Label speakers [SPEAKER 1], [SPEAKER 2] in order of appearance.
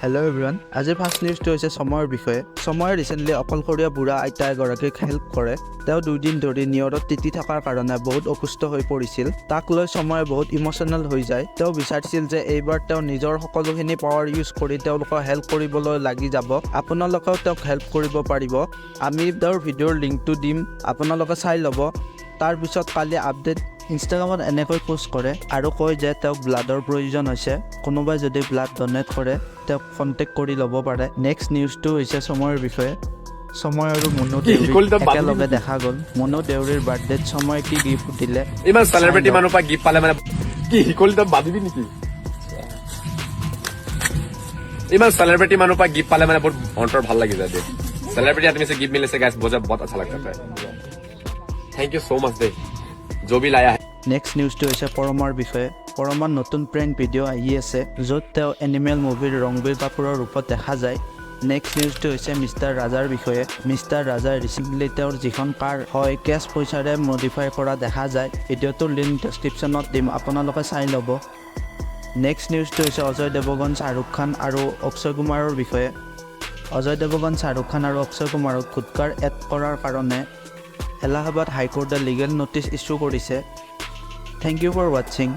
[SPEAKER 1] Hello' everyone, আজিৰ first নিউজটো হৈছে সময়ৰ বিষয়ে। সময়ে ৰিচেণ্টলি অকলশৰীয়া বুঢ়া আইতা এগৰাকীক হেল্প কৰে। তেওঁ 2 দিন ধৰি নিয়ৰত তিতি থকাৰ কাৰণে বহুত অসুস্থ হৈ পৰিছিল। তাক লৈ সময়ে বহুত ইম'চনেল হৈ যায়। তেওঁ বিচাৰিছিল যে এইবাৰ তেওঁ নিজৰ সকলোখিনি পাৱাৰ ইউজ কৰি তেওঁলোকক হেল্প কৰিবলৈ লাগি যাব। আপোনালোকেও তেওঁক হেল্প কৰিব পাৰিব। আমি তেওঁৰ ভিডিঅ'ৰ লিংকটো দিম, আপোনালোকে চাই ল'ব। তাৰপিছত কালি আপডেট ইনষ্টাগ্ৰামত এনেকৈ পোষ্ট কৰে আৰু কয় যে তেওঁক ব্লাডৰ প্ৰয়োজন হৈছে, কোনোবাই যদি ব্লাড ডনেট কৰে তেওঁক কণ্টেক্ট কৰি ল'ব পাৰে। নেক্সট নিউজটো হৈছে সময়ৰ বিষয়ে। সময় আৰু মনু
[SPEAKER 2] কি
[SPEAKER 1] দেউৰী
[SPEAKER 2] শিকলি তই বান্ধি
[SPEAKER 1] একেলগে
[SPEAKER 2] নেকি?
[SPEAKER 1] দেখা গ'ল। মনু দেউৰীৰ বাৰ্থডেত সময়ে কি গিফ্ট দিলে
[SPEAKER 2] ইমান
[SPEAKER 1] চাই
[SPEAKER 2] চেলিব্ৰিটি
[SPEAKER 1] লওক।
[SPEAKER 2] মানুহৰ পৰা গিফ্ট পালে মানে কি শিকলি তই বান্ধিবি নেকি? ইমান চেলিব্ৰিটি মানুহৰ পৰা গিফ্ট পালে মানে বহুত অন্তৰ ভাল লাগি যায় দেই। सेलिब्रिटी आदमी से गिफ्ट मिलने से गाइस, मुझे बहुत अच्छा लगता है। Thank you so much दे, जो भी लाया है।
[SPEAKER 1] নেক্সট নিউজটো হৈছে পৰমাৰ বিষয়ে। পৰমাৰ নতুন প্ৰেংক ভিডিঅ' আহি আছে, য'ত তেওঁ এনিমেল মুভিৰ ৰণবীৰ কাপুৰৰ ৰূপত দেখা যায়। নেক্সট নিউজটো হৈছে মিষ্টাৰ ৰাজাৰ বিষয়ে। মিষ্টাৰ ৰাজাই ৰিচেণ্টলি তেওঁৰ যিখন কাৰ হয়, কেছ পইচাৰে মডিফাই কৰা দেখা যায়। ভিডিঅ'টোৰ লিংক ডেছক্ৰিপশ্যনত দিম, আপোনালোকে চাই ল'ব। নেক্সট নিউজটো হৈছে অজয় দেৱগন, শ্বাহৰুখ খান আৰু অক্ষয় কুমাৰৰ বিষয়ে। অজয় দেৱগন, শ্বাহৰুখ খান আৰু অক্ষয় কুমাৰক গুটকাৰ এড কৰাৰ কাৰণে এলাহাবাদ হাইকোৰ্টে লিগেল ন'টিছ ইছ্যু কৰিছে। Thank you for watching.